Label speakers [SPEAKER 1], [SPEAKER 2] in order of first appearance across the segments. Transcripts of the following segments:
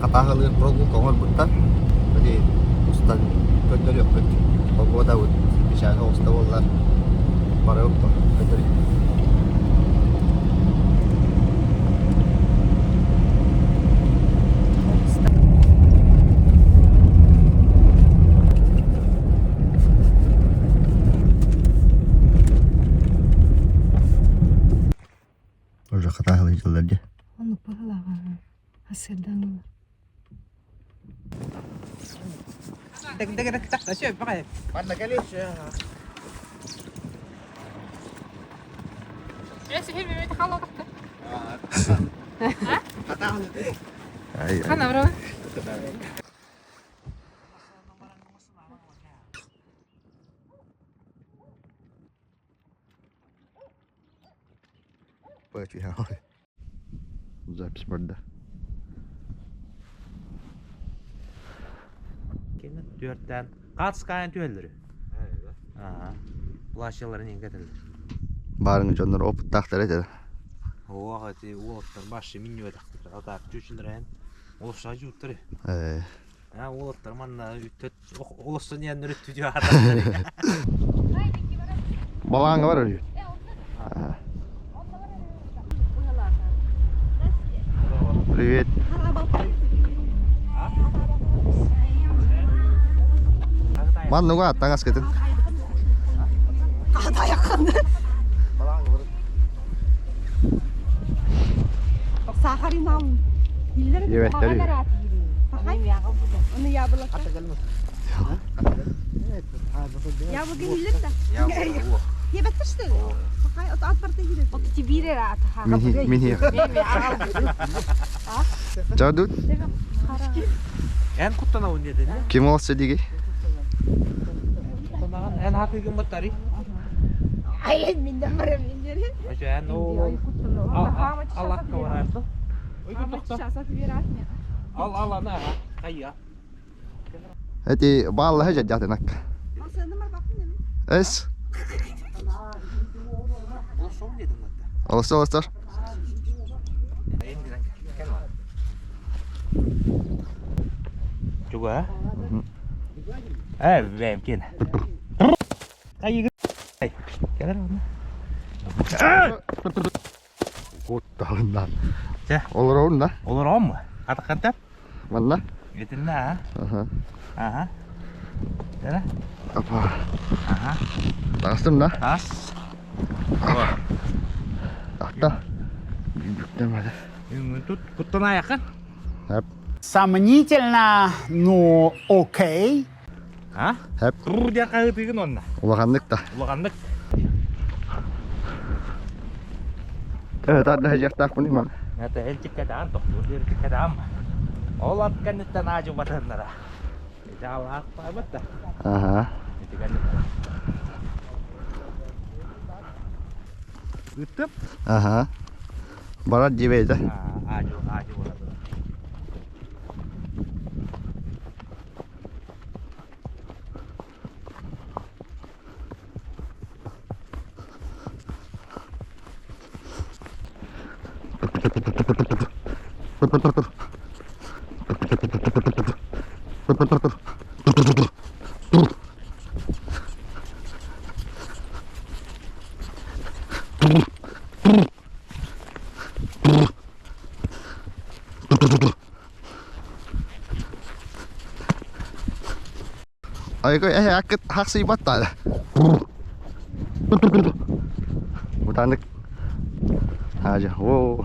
[SPEAKER 1] Хатааһылыыр прогулка оҥорбуттар. Били устан көрдөрүөхпүт. Погодабыт печально оҕуста буоллар барыахпыт көрдөрүөхпүт. Уже хатааһылыы дьыллар дии.
[SPEAKER 2] Ону паһылаҕа асырдан
[SPEAKER 1] Ай, ай. Запись барда.
[SPEAKER 3] Кини түөртээн хаатыскаайан түһэллэр. Аа. Плащаларын иҥкэтэллэр.
[SPEAKER 1] Баарыҥ дьоннор опыттаахтар этэ.
[SPEAKER 3] Оох эти уолаттар башы минньүбэтэхтэр. Атаак чүүчүлэрэн олус жууттар.
[SPEAKER 1] Э.
[SPEAKER 3] Аа уолаттар манна үттөт олоссон иэннэр үттүдү аатар.
[SPEAKER 1] Балаанга бар өрүү. Привет. Маннуга таҥас кытын. Диэбэттэр. Мин Жадут.
[SPEAKER 3] Эн куттанабын диэтин.
[SPEAKER 1] Ким олса диги?
[SPEAKER 3] Куттанаҕын эн хатыгын баттари. Эн ол алакка барарды. Ал ал ана хайа.
[SPEAKER 1] Эти бааллаһы жадятынак. Эс. Олосто олостор.
[SPEAKER 3] Чуга? Э, бэм кин. Айыгы. Кэлэр онно.
[SPEAKER 1] Кутталынан.
[SPEAKER 3] Чэ.
[SPEAKER 1] Олоробун да.
[SPEAKER 3] Олороом. Атаккантап?
[SPEAKER 1] Манна.
[SPEAKER 3] Итиннэ а?
[SPEAKER 1] Аха.
[SPEAKER 3] Аха. Дара?
[SPEAKER 1] Апа.
[SPEAKER 3] Аха.
[SPEAKER 1] Таҕыстым да.
[SPEAKER 3] Тас.
[SPEAKER 1] Ахта. Бүктемedi.
[SPEAKER 3] Үҥүн тут куттанаайаххын.
[SPEAKER 1] Хэп.
[SPEAKER 4] Сомнительно, но окей.
[SPEAKER 3] А?
[SPEAKER 1] Хэп.
[SPEAKER 3] Тур диэн хаһыытыгын онно.
[SPEAKER 1] Улаханнык да.
[SPEAKER 3] Улаханнык.
[SPEAKER 1] Тардыһа дьахтаахпын иман.
[SPEAKER 3] Это элчиккэтээн тохтуур диэриккэтээн. Ол ат кэнниттэн аадьы батыннара. Ити алаах да.
[SPEAKER 1] Аха.
[SPEAKER 3] Ити кэнниттэн. Ыттым.
[SPEAKER 1] Аха. Барар дибейді.
[SPEAKER 3] Аадьы аадьы болады.
[SPEAKER 1] Айга эһэ аккыт хахсыйбат да. Бутанык. Хажа. О.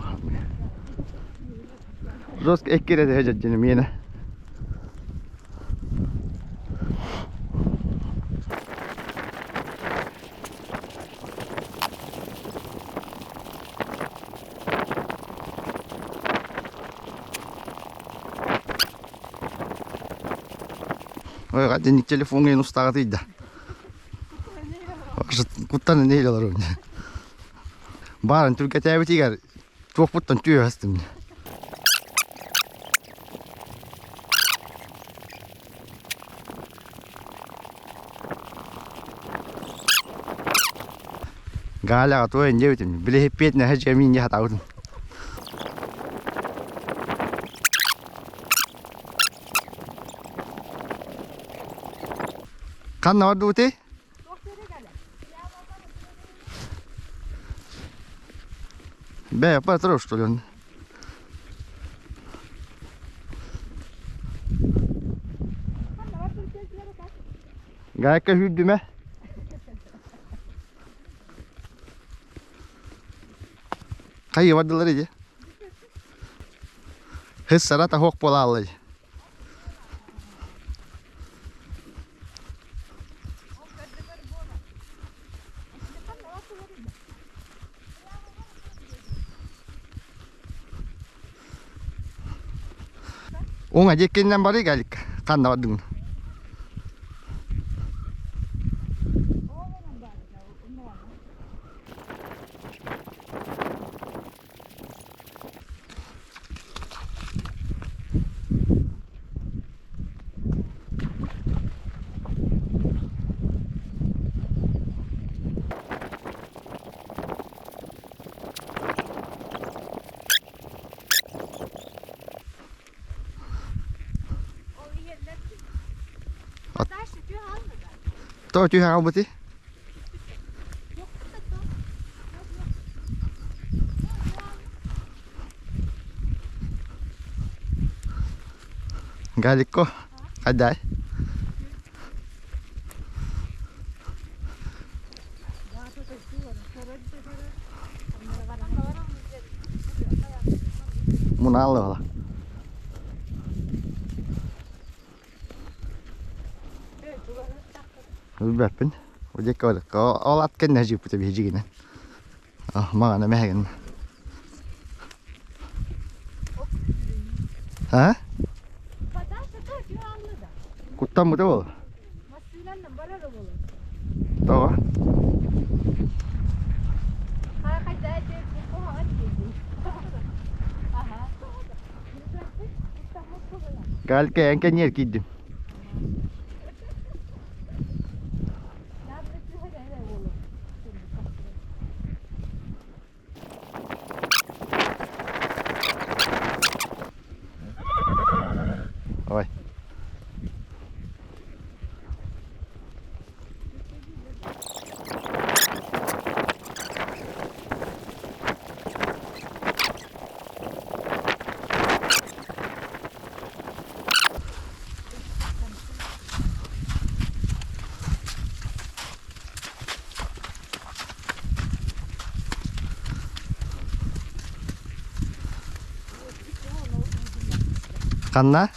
[SPEAKER 1] Жестко эккире хежа миэнэ. Ой, гадинник телефоҥҥа устаҕатый да. Куттан не олорун. Баарын түргэтээбитигэр туохпуттан түөһэстим. Галяҕа туойан диэбитим. Билиһиппиэтинэ хэ дьэмиин дьэ хатаабытым. Ханна бардыбытый? Бээ, патрош, что ли? Гайка сүүрдүмэ. Хайы бардылар иди. Хыс сарата хуох буолааллай. Уҥа диэккинэн барыы кэлик. Ханна бардыҥ? Тоҕо түһэн хаалбытый? Галикко, хаддай. Мунаалла Билбэппин. Удьекка барыкка. Ол ат кэннэ жиппыта биһиджигинэн. Маҕана мэһэгин. А? Куттаммыта ол. Тоҕо? Галка эн кэнниэр киирдим. Ой. Ханна?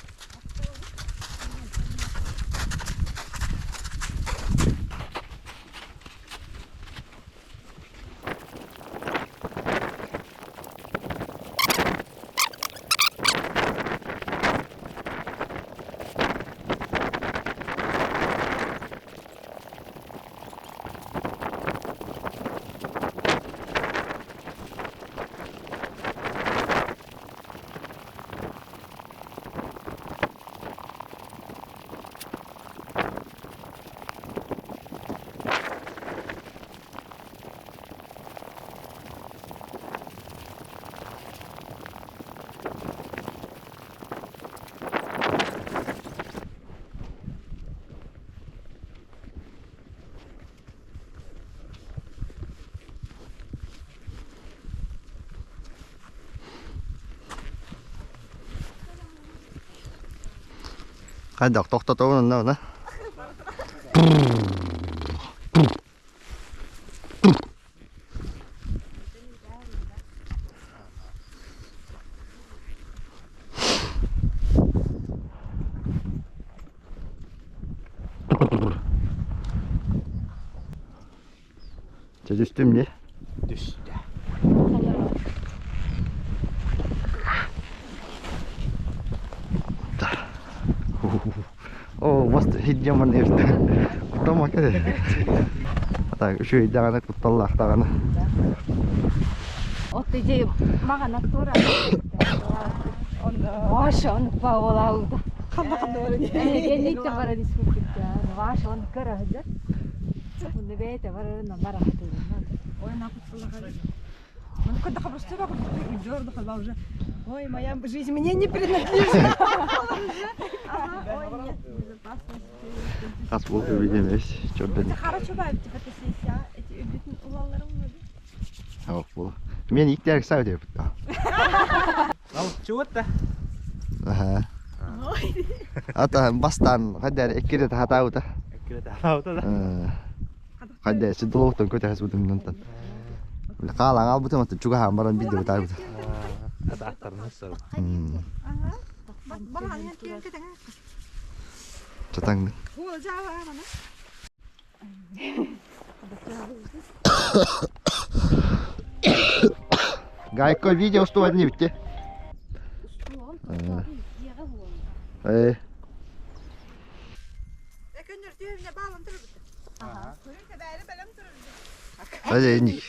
[SPEAKER 1] Хайдах тохтотобун онно она. Чэ түстүм дии.
[SPEAKER 3] Түстэ.
[SPEAKER 1] Оо, бас хиддьаман эрдэ. Куттаммакка эрэ. Так, үчүгэй даҕаны, кутталлаах даҕаны.
[SPEAKER 2] От ити маҕана тура. Ваша он паолауда. Кэнниттэн баран испиппит. Ваша он кыра сылдьар. Онно бэйэтэ барарын бара сатыырынан.
[SPEAKER 5] Ой, нахуй Ну, когда просто дернула уже. Ой, моя жизнь мне не принадлежит. Ой, нет, безопасности.
[SPEAKER 1] Хас буол видео чөрдөн. Ох бу. Мен иктер сау деп.
[SPEAKER 3] Чуут да.
[SPEAKER 1] Аха. Ата бастан хайдар эккире хатаута.
[SPEAKER 3] Эккире хатаута да.
[SPEAKER 1] Хайдар сидолоктон көтәс бутумнан. Хаалан албытым аты чугаһаан баран видео таабыт. Чатаҥ. Гайко видео устуба дни битте. Э. Hadi indik.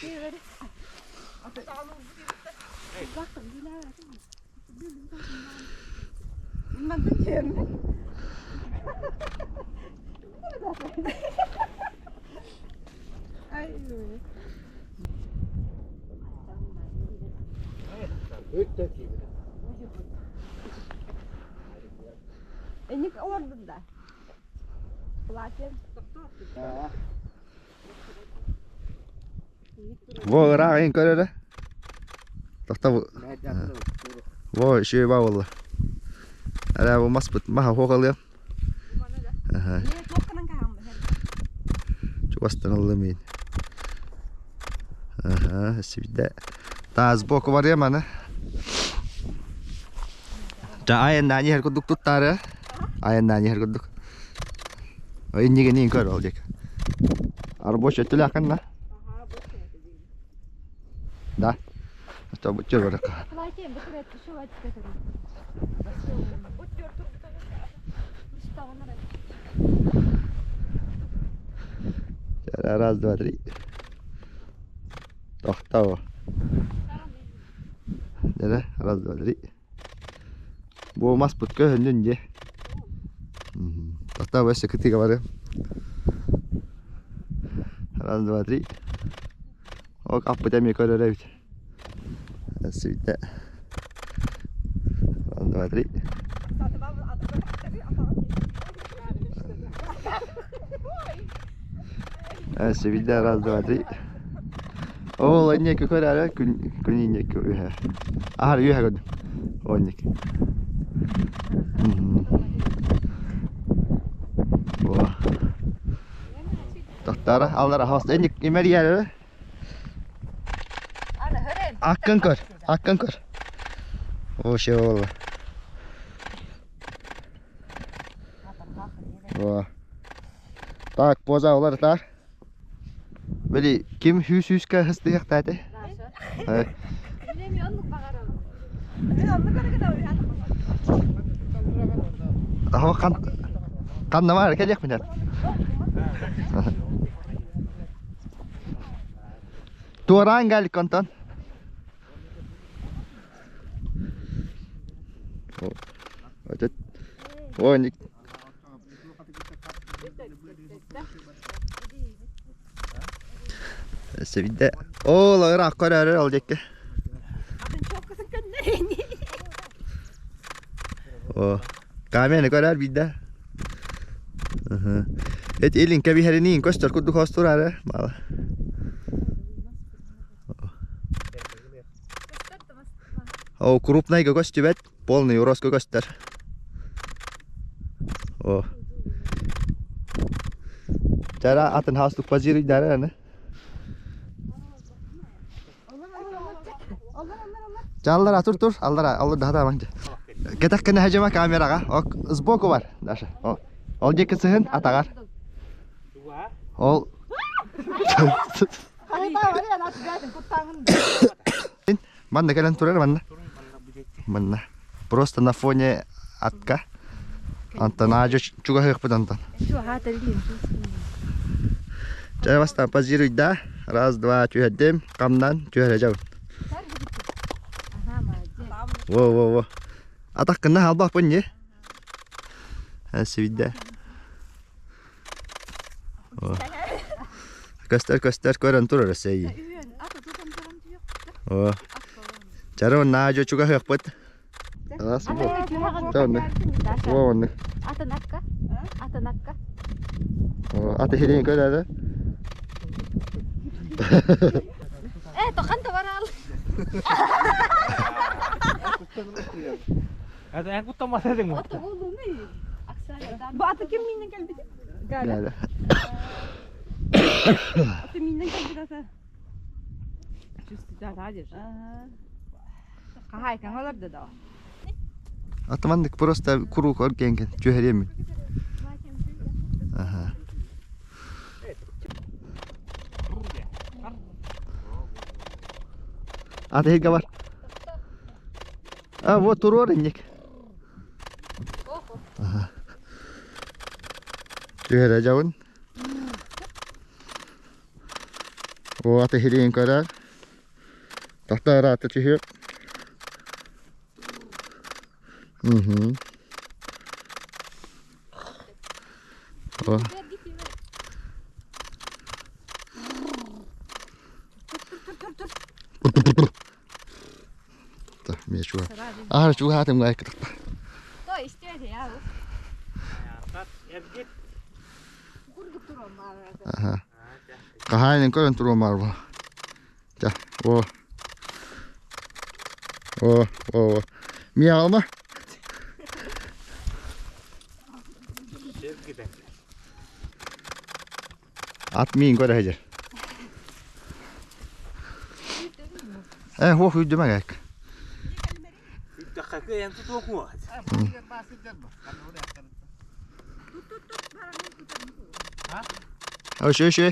[SPEAKER 5] Эник олордун да. Платье.
[SPEAKER 1] Во ыраах ин көрөрө. Тохта Во үчүгэй баа буолла. Эрэ бу маспыт маһа хуох ылыам. Аха. Чугастан ыллым мин. Аха, сибидэ. Таас боку барыам аны. Жа айаннаан иһэр курдук туттаары. Айаннаан иһэр курдук. Иннигин көр ол диэки. Арбоч өттүлээххин да? Да. Чөр барык. Раз, два, три. Тохтоо. Дere, раз, два, три. Бу мас бутка хөннүн дьэ. Тохтоо өссө кытыыга барыам. Раз, два, три. Ок аппыт эмиэ көрөр эбит. Сүйтэ. Раз, два, три. Өссө раз, два, три. Ол инники көрөөрө күн күн инники үһэ. Аһар үһэ көрдүм. Онник. Тохтара аллара хост инник имэрийэр Аккын көр, аккын көр. О, şey oldu. О. Так, поза олар так. Били ким хүс хүскэ хыстыйыктааты? Аха кан канна бар келек минер. Туоран гал контон. О, ник. Севидде. О, лагыр аккар әрер ал жекке. О, камена көрөр бидде. Эт илин кэбиһэринин көстөр курдук хостур ары мала. О, крупный көстүбэт, полный урос көстөр. О. Чара атын хастук пазири дара аны. Аллара тур тур, аллара, алла да да Кетек кene хажама камерага. Ок, сбоку бар, Даша. О. Ол жеке сыһын атагар. Ол Манна кэлэн турар манна. Манна. Просто на фоне атка. Антон ажы чугаһыахпыт антон. Чай бастан позируй да. Раз, два, түһэрдим. Камнан түһэрэ жабын. Во, во, во. Атаккына халбаппын не? Сибидде. Көстөр, көстөр, көрөн турар сей. О. Чарон наажо чугаһыахпыт. Ас бу. Тонны. Во, онны.
[SPEAKER 2] Атанакка. Атанакка.
[SPEAKER 1] Аты хирин көрө.
[SPEAKER 2] Э, тохан табарал.
[SPEAKER 3] Это я будто масадың.
[SPEAKER 2] Ото болуны. Аксая
[SPEAKER 5] Бу аты ким миннен келбит? Галя.
[SPEAKER 1] Галя.
[SPEAKER 5] Аты миннен келбит ата.
[SPEAKER 2] Чувствую, да, держи.
[SPEAKER 5] Ага. Кахай каналар да да.
[SPEAKER 1] Атаманнык просто курук оргенген түһәрем. Ага. Аты хирге бар. А вот турор инник. Ага. Түһәрә жауын. О, аты хирин көрөр. Тахтар аты түһүп. Угу. О. Так, мне чего? А, чего ты мне
[SPEAKER 2] То истер я.
[SPEAKER 1] Ага. Кахайнын көрөн туруом бар бу. Жа, о. О, о. Мия алма. Ат миин көрө хежер. Э, хох үйдөмө керек. О, шö шö.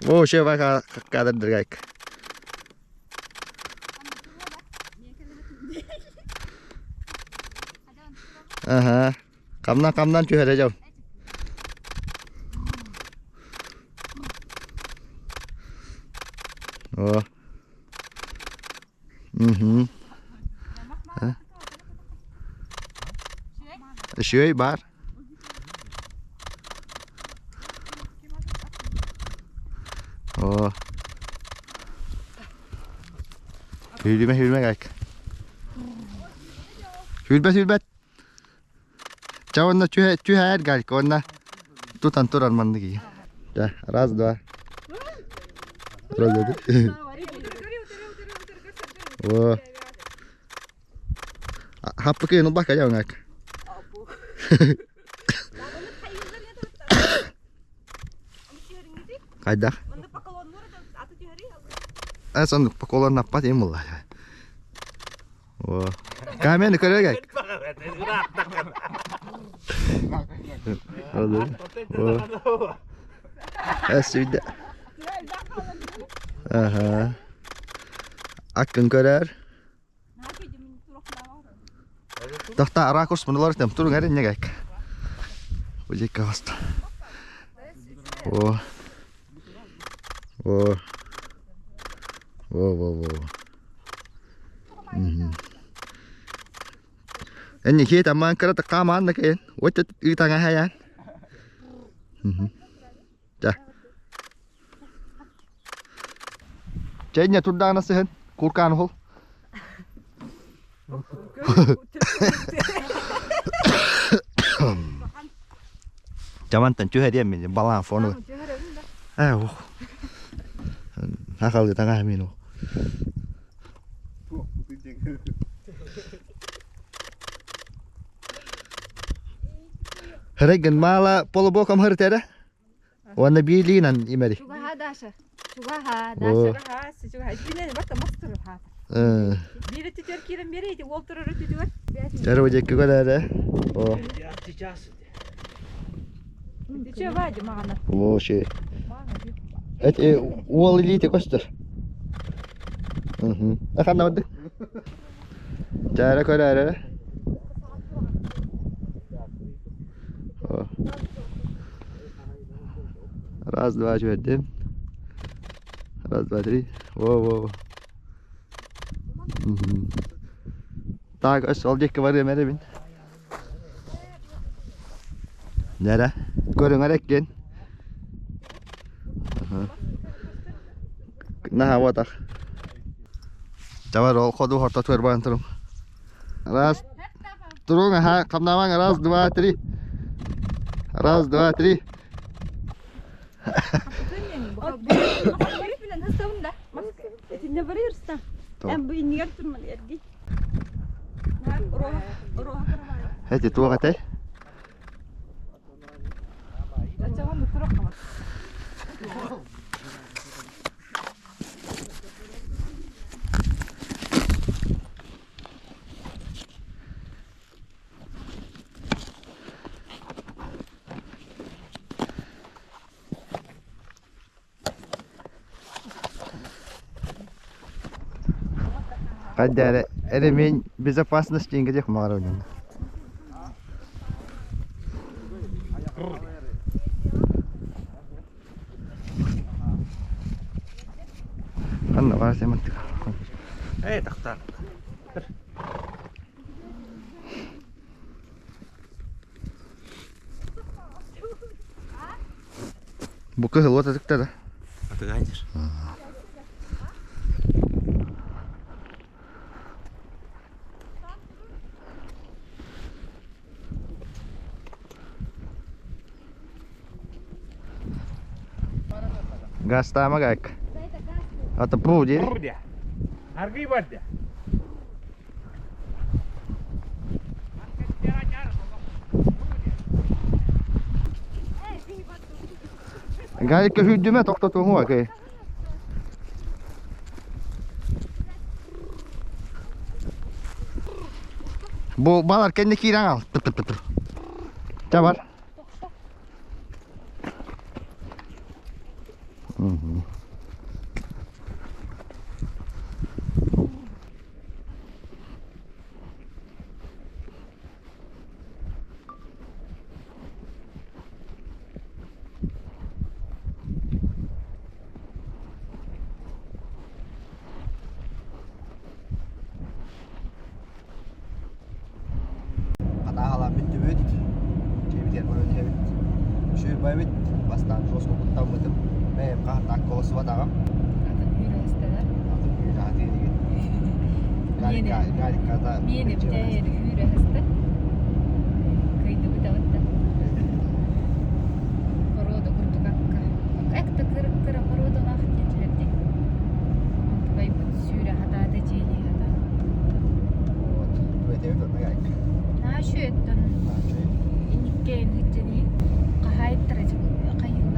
[SPEAKER 1] О, шö бака кадыр дыргайк. Ага. Камнан камнан түһәрә жау. О. Угу. Шөй бар. О. Hüylüme hüylüme gayk. Hülbet hülbet. Чаванна түһэ түһэр галька онна тутан турар манныги. Да, раз, два. Раз, два, три. О. Хаппыкы ну бака жауңак. Кайда? Э, сон поколон наппат им була. О. Камен көрөгөк. О. Э, сүйдэ. Ага. Аккын көрөр. Тахта ракурс мыналар тем турун әрин негек. Ужекке басты. О. О. О, о, о. Мгм. Энни хет аман кара такаман на кен. Вот итanga хаян. Мгм. Да. Чайня турдана сыһын куркан хол. Жамантан түһэ диэн мин балаан фону. Э, ох. Хахалды таңа мин о. Хереген мала полубокам хыртере. Уанна биилинан имери.
[SPEAKER 2] Чугаха Даша. Чугаха
[SPEAKER 1] О.
[SPEAKER 2] Даша.
[SPEAKER 5] Чугаха, чугаха. Бинен бата мастыр хата.
[SPEAKER 1] Э,
[SPEAKER 5] Бири түтер кирен бери, ол турар түтүгөр.
[SPEAKER 1] Жару жекки көрәре. О,
[SPEAKER 5] Түчө бади магана.
[SPEAKER 1] о, ши. Эт уол илите көстөр. Мгм. Аханна барды. Жара көрәре. О. Раз, два, четыре. Раз, два, три. Во, во, во. Мгм. Так, ось ол жекке бар эмере бин. Нere? Көрүңөр эккен. Наха ватах. Жабар ол ходу хорто түөр баран турум. Раз. Турун, аха, камнамаң, раз, два, три. Раз, два, три. Эти туох этэй? Хайда ремень безопасности где хмаровнин. Ханна бар семантык.
[SPEAKER 3] Эй, тахтар.
[SPEAKER 1] Бу кыһыл уот атыкта да.
[SPEAKER 3] Атыгайдыр.
[SPEAKER 1] Гастаама гайк. Ата пу дири.
[SPEAKER 3] Бурдя. Аргый бардя.
[SPEAKER 1] Гайка хүдүмэ токтотуңу акы. Бу балар кэннэ киирэн ал. Тып тып тып. Ча бар. Мгм. Хатааһалаан бүттүбүт, дьиэбитигэр баран иһэбит. Үчүгэй бастаан жестко куттаммытым. Бэйэм хаһан колосубатаҕым.
[SPEAKER 2] Атын үүрөстелер.
[SPEAKER 1] Атын үүрэ хатыыригин.
[SPEAKER 2] Миэнэ.
[SPEAKER 1] Гариката
[SPEAKER 2] Миэнэ бүтээр үүрөстө. Кыйдыбыт абытта. Порода курдук акка. Экта кыра породалаах диэтилэр дии. Онтукайбыт сүүрэ хатаата дьиэлии хатаа.
[SPEAKER 1] Вот. Туэтебит онно гарик.
[SPEAKER 2] Нашу эттон инниккэйин хитчэниин хаһаайыттара хайыыллар.